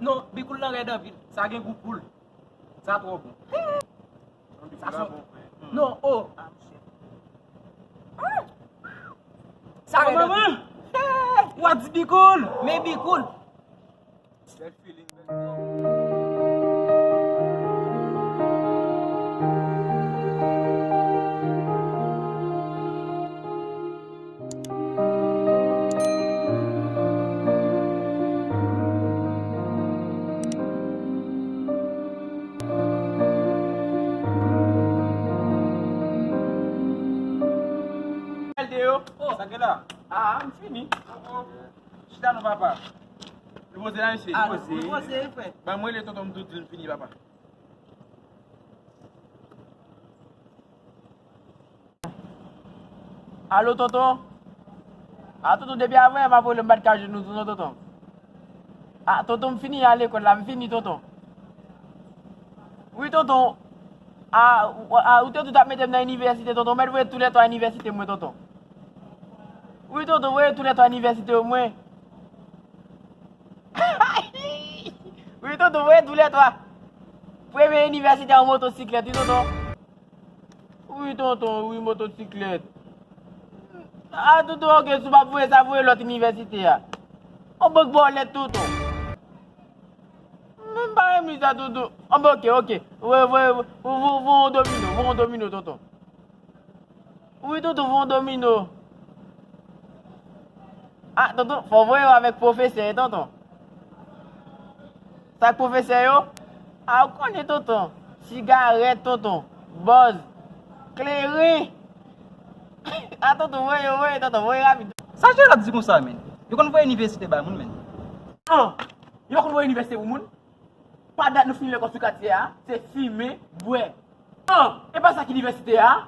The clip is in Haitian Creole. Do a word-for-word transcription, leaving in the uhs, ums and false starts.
Non, bikoul lan rèd anpil. Sa gen gou poul. Sa twò bon. Sa son... Non, oh. Sa rèd anpil. What's bikoul? Men bikoul. Bèl feeling, bèl. L te yo. Oh. Sa gen la? Ah, m fini. Oh, oh. Chita non, papa. Nou poze la, mesye. Ah, nou poze, frè. Ban mwen le tonton m tou di l m fini, papa. Alo, tonton? A, tonton, depi avan yè m ap rele w, m pa t ka jwenn ou, tonton, tonton. A, tonton, m fini al lekòl la, m fini, tonton. Wi, tonton. A, ou, a, ou te di w t ap mete m nan inivèsite, tonton. Ou mèt voye toulètwa inivèsite mwen, tonton. Wi, tonton, voye toulètwa inivèsite yo mwen. Wi, tonton, voye toulètwa. Premye inivèsite an motosiklèt, wi, tonton. Wi, tonton, wi, motosiklèt. A, tonton, oke, si w p ap voye sa, voye lòt inivèsite a. On bank ba w lèt, tonton. M pa renmen sa, tonton. On bank, oke, oke. Voye, voye, voye, voye, voye on domino, voye on domino, tonton. Wi, tonton, voye on domino. A, tonton, fò w voye yo avèk pwofesè, tonton. Sa k pwofesè yo? A, ou konnen, tonton. Sigarèt, tonton. Bòz. Kleren. A, tonton, voye yo, voye, tonton, voye rapid. Sa Jèlòt di konsa, menn? Yo konn voye inivèsite bay moun, menn. Non, yo pa konn voye inivèsite pou moun. Pa dat nou fini lekòl sou katye a, se fimen, bwè. Non, e pa sa k inivèsite a.